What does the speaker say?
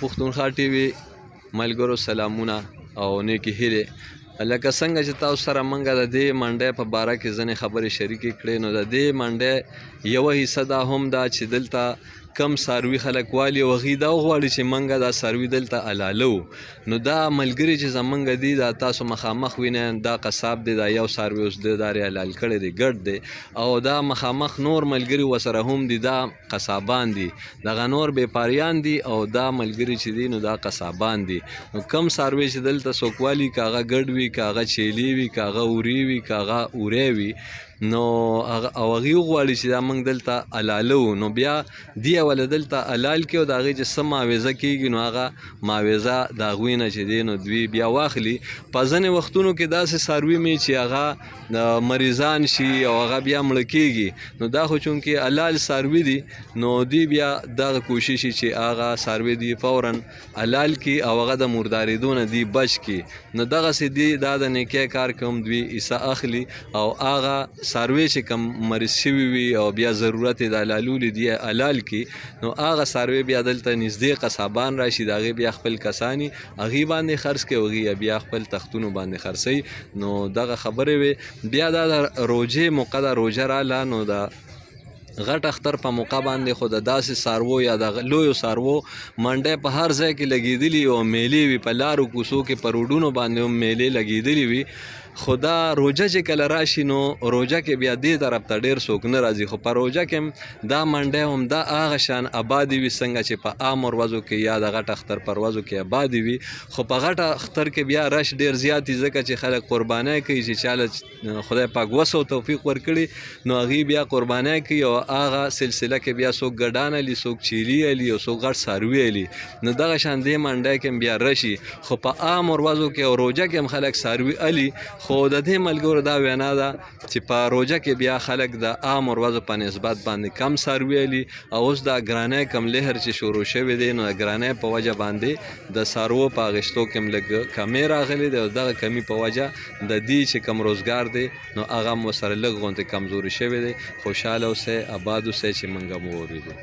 پښتونخوا ټي وي ملګرو سلامونه او نیکې هیلې. لکه څنګه چې تاسو سره مونږ د دې منډۍ په باره کې ځینې خبرې شریکې کړې، نو د دې منډۍ یوه حصه دا هم ده چې دلته کم څاروي خلک والي او هغوی دا وغواړي چې مونږ دا څاروي دلته حلالوو. نو دا ملګري چې زمونږ دي، دا تاسو مخامخ وینئ، دا قصاب دی، دا یو څاروی اوس دی دا حلال کړی دی، ګډ دی، او دا مخامخ نور ملګري ورسره هم دي، دا قصابان دي، دغه نور بیپاریان دي، او دا ملګري چې دي نو دا قصابان دي. نو کم څاروی چې دلته څوک والي، که هغه ګډ وي، که هغه چیلې وي، که هغه اورې وي، که هغه اوری وي، نو هغه او هغوی وغواړي چې دا موږ دلته حلالوو، نو بیا دی اوله دلته حلال کړي او د هغې چې څه معاوضه کېږي نو هغه معاوضه د هغوی نه چې دی نو دوی بیا واخلي. په ځینې وختونو کې داسې څاروي مې چې هغه مریضان شي او هغه بیا مړه کېږي، نو دا خو چونکې حلال څاروي دي نو دوی بیا دغه کوشش چې هغه څاروي دوی فوراً حلال کړي او هغه د مردارېدو نه دوی بچ کړي. نو دغسې دوی دا د نیکۍ کار کوم دوی حصه اخلي او هغه څاروی چې کوم مریض شوي وي او بیا ضرورت یې د حلالولو دی حلال کړي، نو هغه څاروی بیا دلته نږدې قصابان راشي، د هغې بیا خپل کسان یي هغې باندې خرڅ کوي او هغې بیا خپل تختونو باندې خرڅوي. نو دغه خبرې وې. بیا دا د روژې موقع ده، روژه راله نو د غټ اختر په موقع باندې خو د داسې څاروو یا د لویو څاروو منډۍ په هر ځای کې لګېدلي او میلې وي، په لارو کوڅو کې په روډونو باندې هم میلې لګېدلي وي. خو دا روژه چې کله راشي نو روژه کې بیا دې طرف ته ډېر څوک نه راځي، خو په روژه کې هم دا منډۍ هم دا هغه شان آبادې وي څنګه چې په عامو ورځو کې یا د غټ اختر پر ورځو کې آبادې وي. خو په غټ اختر کې بیا رش ډېر زیات وي، ځکه چې خلک قربانۍ کوي، چې چاله خدای پاک وسه او توفیق ورکړي نو هغوی بیا قربانۍ کوي او هغه سلسله کې بیا څوک ګډان الي، څوک چیلي الي او څوک غټ څاروي الي. نو دغه شان دې منډۍ کې هم بیا رشي، خو په عامو ورځو کې او روژه کې هم خلک څاروي الي. خو د دې ملګرو دا وینا ده چې په روژه کې بیا خلک د عامو ورځو په نسبت باندې کم څاروي الي، او اوس دا ګرانۍ کم لهر چې شروع شوی دی نو د ګرانۍ په وجه باندې د څاروو په اخیستو کې هم لږ کمی راغلی دی، او دغه کمی په وجه د دې چې کم روزګار دی نو هغه هم ورسره لږ غوندې کمزوري شوی دی. خوشحاله اوسئ، اباد اوسئ چې موږ هم واورېدو.